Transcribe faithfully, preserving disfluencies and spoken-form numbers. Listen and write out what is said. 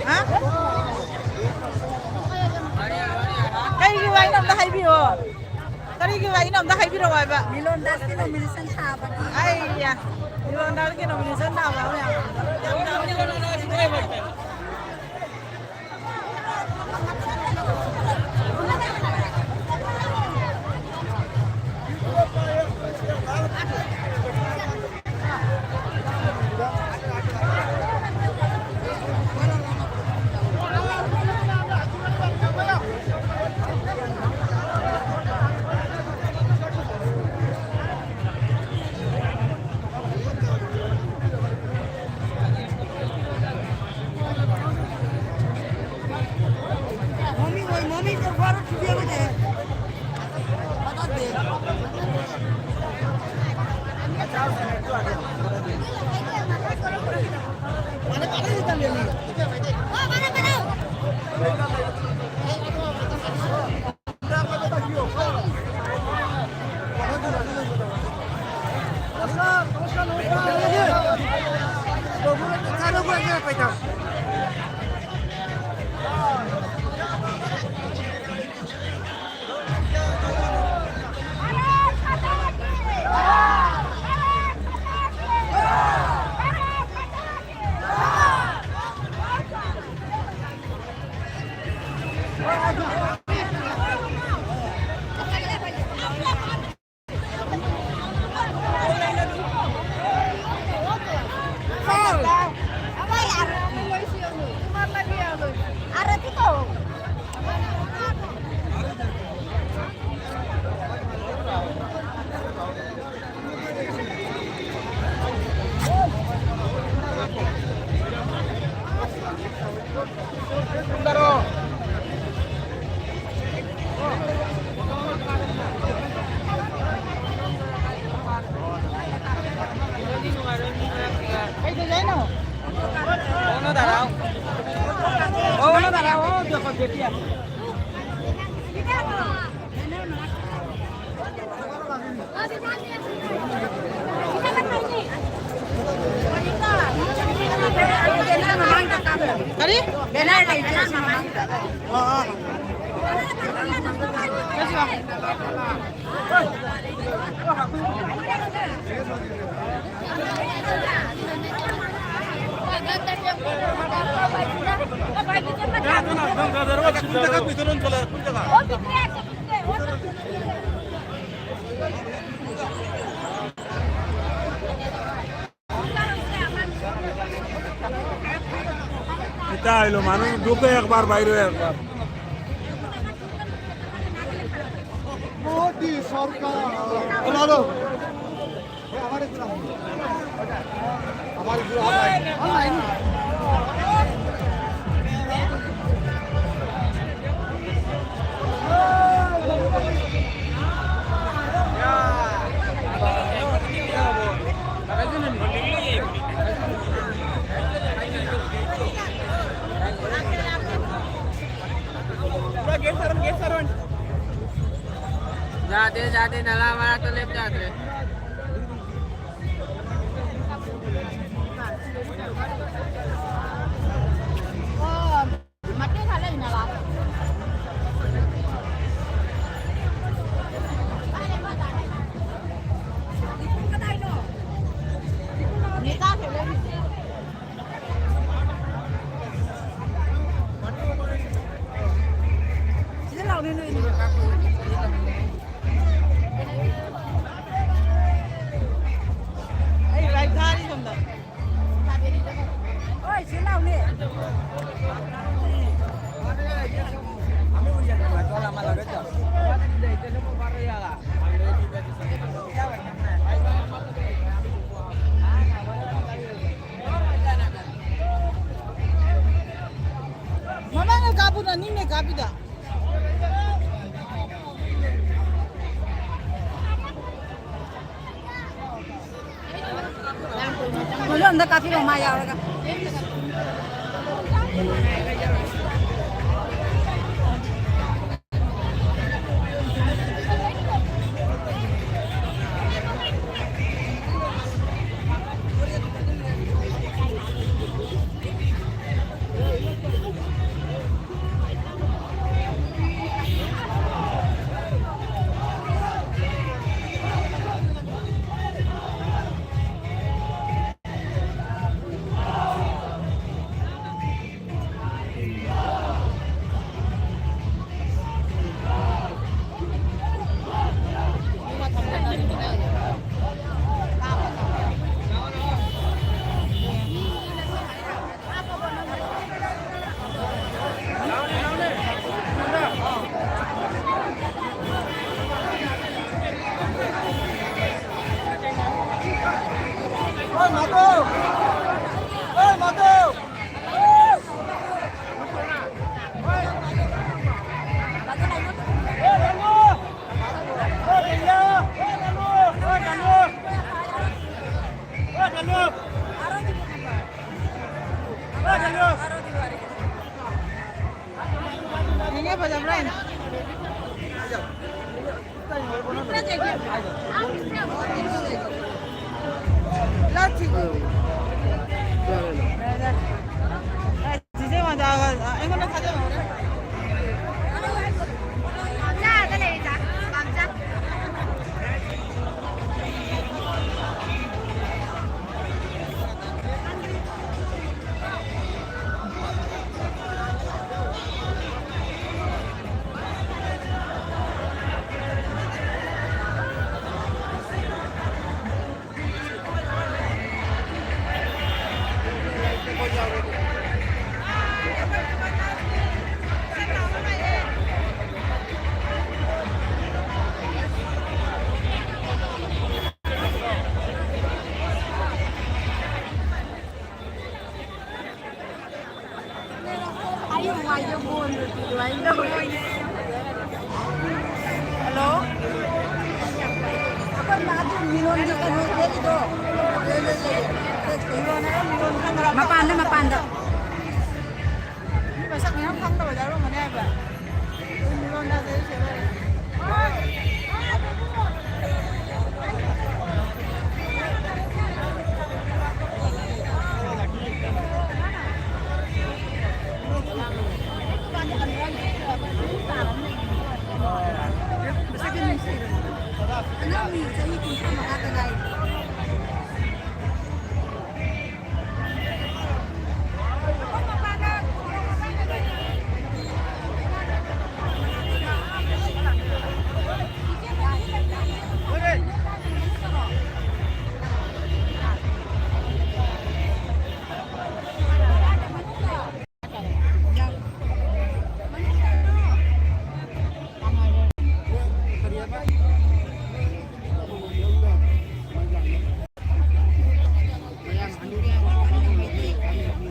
ꯍꯥ? ꯀꯩꯒꯤ ꯋꯥꯔꯤꯅꯣ ꯑꯝꯇ ꯍꯥꯏꯕꯤꯌꯣ꯫ ꯀꯔꯤꯒꯤ ꯋꯥꯔꯤꯅꯣ ꯑꯝꯇ ꯍꯥꯏꯕꯤꯔꯛꯑꯣ ꯍꯥꯏꯕ꯫ ꯃꯤꯂꯣꯟ ꯗꯥꯁꯀꯤ nomination ꯊꯥꯕꯒꯤ꯫ ꯑꯩꯌꯥ, ꯃꯤꯂꯣꯟ ꯗꯥꯁꯀꯤ nomination ꯊꯥꯕ ꯃꯌꯥꯝ꯫ দাঁড়াও। ও, না, দাঁড়াও, ও, দেখো, দেখি। আরে? এটা হইলো মানুষ ঢুকে একবার, বাইরে একবার। মোদি সরকার। Hello, hello. এ, আমার একটু রাখুন। আমার একটু রাখুন। অনলাইন। जाते जाते नाला हमारा तो लेफ्ट जाते। ꯃꯃꯥꯡꯗ ꯀꯥꯞꯄꯨꯅ ꯅꯤꯡꯅ ꯀꯥꯞꯄꯤꯗ꯫ ꯃꯗꯨ ꯑꯝꯇ ꯀꯥꯞꯄꯤꯔꯣ, ꯃꯥ ꯌꯥꯎꯔꯒ꯫ ꯌꯦꯡꯉꯦ, ꯐꯖꯕ꯭ꯔꯥ ꯌꯦꯡꯉꯣ꯫ ꯂꯥꯛꯈꯤꯒꯦ꯫ ꯆꯤꯆꯦ ꯃꯣꯅꯤꯀꯥꯒ ꯑꯩꯉꯣꯟꯗ ꯊꯥꯖꯤꯜꯂꯛꯑꯣꯅꯦ꯫ ꯍꯜꯂꯣ꯫ ꯑꯩꯈꯣꯏ ꯃꯥꯗꯨ ꯃꯤꯔꯣꯟꯒꯤ ꯀꯩꯅꯣ ꯁꯦꯠꯂꯤꯗꯣ꯫ ꯃꯄꯥꯟꯗ, ꯃꯄꯥꯟꯗ꯫ ꯃꯤ ꯃꯁꯛ ꯃꯌꯥꯝ ꯈꯪꯗꯕ ꯌꯥꯎꯔꯝꯒꯅꯤ ꯍꯥꯏꯕ꯫ ꯃꯤꯉꯣꯟꯗ ꯁꯦ-, ꯁꯦ-,